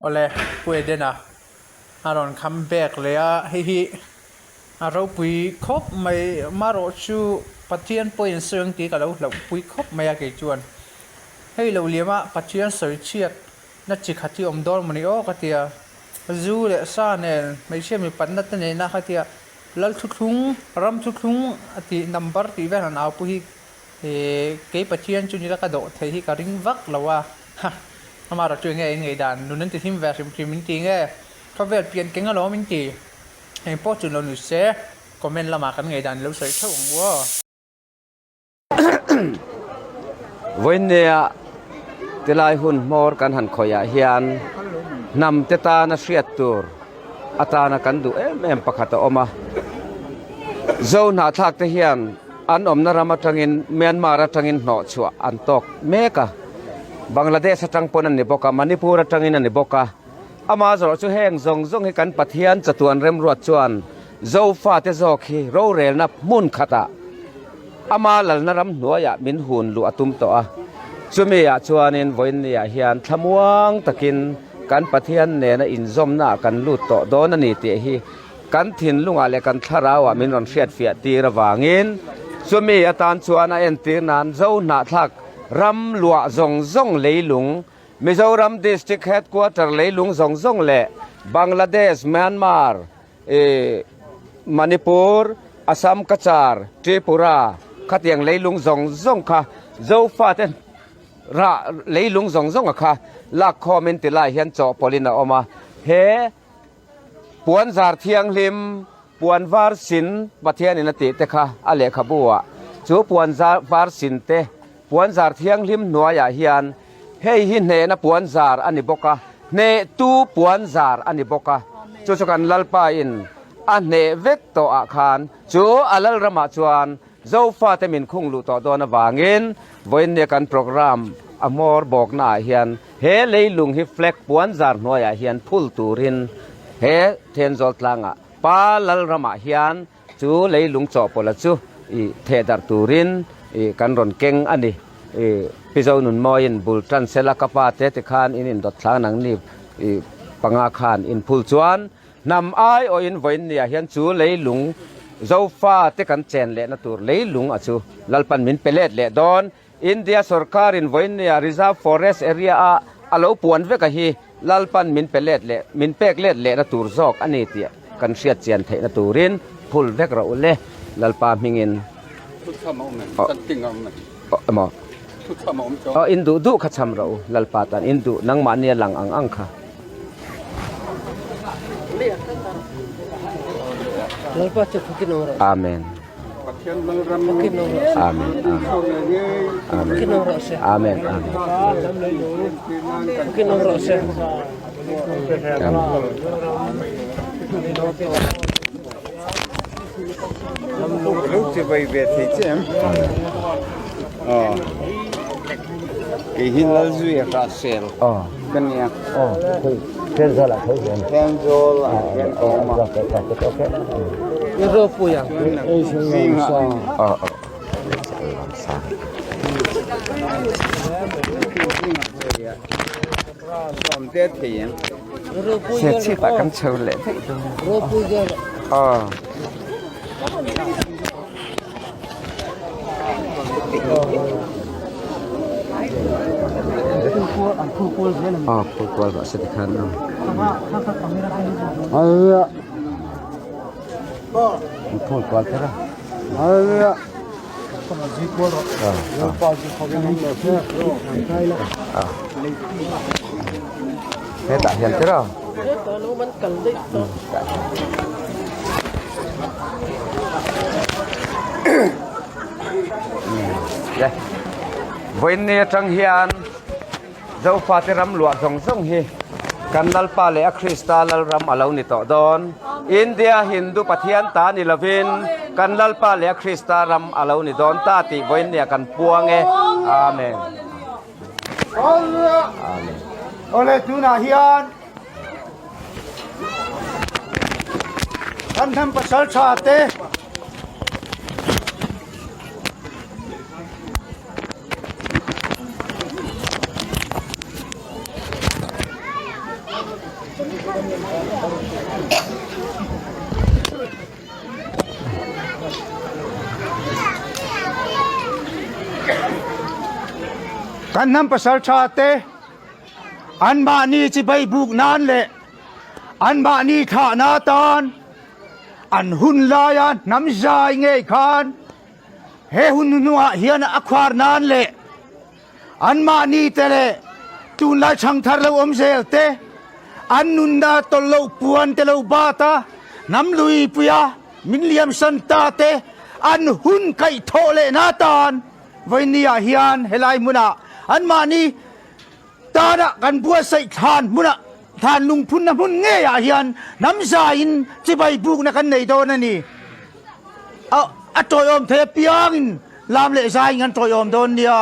Awle, Pu Edena a rawn come back leh a, hei hi a ropui khawp mai, marawh chu Pathian pawhin sawi ang tih ka lo hlauhpui khawp mai a kei chuan. Hei lo liam a Pathian sawi chhiat na chi khat hi awm dawn mawni aw ka ti a, zu leh sa nen hmeichhia mipatna te nena ka ti a, Lal thuthlung, ram thuthlung a tih number tih vel han au pawh hi He kei Pathian chu nila ka dawh thei hi ka ring vak lo a, ha, amaherawh chu enge in ngaihdan, nun an ti hlim ve hrim hrim in ti nge, khawvel pian keng alawm in ti, eng pawh chu lo ni se, comment lamah kan ngaihdan i lo sawi theuh ang u aw. Vawinia tilai hun hmawr kan han khawih ah hian hnam te tana hriat tur atana kan duh em em pakhat a awm a, Zo hnahthlak te hian an awmna ram atangin Myanmar atangin hnawh chhuah an tawk mek a, Bangladesh atang pawn a ni bawk a, Manipur atangin a ni bawk a, ama zawrh chu heng zawng zawng hi kan Pathian chatuan remruat chuan Zofa te zawk hi rorelna hmun khatah ama lalna ram hnuaiah min hun luh a tum tawh a, chumi ah chuanin vawiinniah hian thlamuang takin kan Pathian nena inzawmnaah kan lut tawh dawn a ni tih hi kan thinlungah leh kan thlarauah min rawn hriatfiah tir avangin chumi atan chuan a entir nan Zo hnahthlak ram luah zawng zawng leilung Mizoram District Headquarter leilung zawng zawng leh Bangladesh, Myanmar, Manipur, Assam Cachar, Tripura khatiang leilung zawng zawng kha Zofate rah leilung zawng zawng a kha lak khawmin ti lai hian chawhpawlhin a awm a. He puan zar thianghlim, puan var sin Pathianin a tih te kha a lehkhabu ah chu puan zar var sin te puan zar thianghlim hnuaiah hian hei hi hnehna puan zar a ni bawk a, hnehtu puan zar a ni bawk a. Chu chu kan Lalpa in a hneh vek tawh ah khan chu a Lalramah chuan Zofate min khung luh tawh dawn avangin vawiinnia kan programme a hmawr bawkna ah hian he leilung hi flag puan zar hnuaiah hian phul turin he Thenzawl tlangah Pa Lalramah hian chu leilung chawhpawlha chu i thehdarh turin i kan rawn keng a ni. I Pi Zonunmawiin bul tan sela ka pa te tikhan in indawt thlang nangni i panga khan inphul chuan Hnam aiawhin vawiinniah hian chu leilung Zofa te kan chen lehna tur leilung a chu Lalpan min pe let leh dawn. India sorkarin vawiinniah Reserve Forest Area a a lo puan vek a hi Lalpan min pe let leh min pek let lehna tur zawk a ni tih kan hriat chian theihna turin phul vek rawh u le Lalpa hmingin. Emaw Aw in duh duh kha cham rawh u Lalpa tan in duh nangmahni a lang ang ang kha. Amen. Amen. Amen. Amen. Amen. Lo chi vai ve thei che em? Aw. Kei hi Lalzui a hra sel ka nia. Aw, khui Thenzawl ah tho hian. Thenzawl ah hian ka awm a. Zingah. Aw aw. Serchhip ah kan chho leh daih dawn a. Aw phul kual rawh se tikhan aw. Phul kual kher a. Hetah hian te rau. Vawiin ni atang hian Zofate ram luah zawng zawng hi kan Lalpa leh a Krista Lalram a lo ni tawh dawn. India Hindu Pathian ta ni lovin kan Lalpa leh a Krista ram a lo ni dawn ta tih vawiin nia kan puang e. Amen. Amen. Awle tunah hian kan hnam pasal tha te Kan hnam pasal tha te anmahni chibai buk nan leh anmahni thlahna tan an hun laia hnam zai ngei khan he hun hnuah hian a khuar nan leh Anmahni te leh tunlai chhangthar lo awm zel te, an nunna tawlh loh puan te lo bat a, hnam luipuia min liamsan ta te an hun kaihthawh lehna atan vawinia hian helai hmunah anmahni tana kan buatsaih thlan hmunah thlan lungphunna hmun ngeiah hian hnam zaiin chibai bukna kan nei dawn a ni. A tawiawm thei apiangin Lam leh zai in kan tawiawm dawn nia.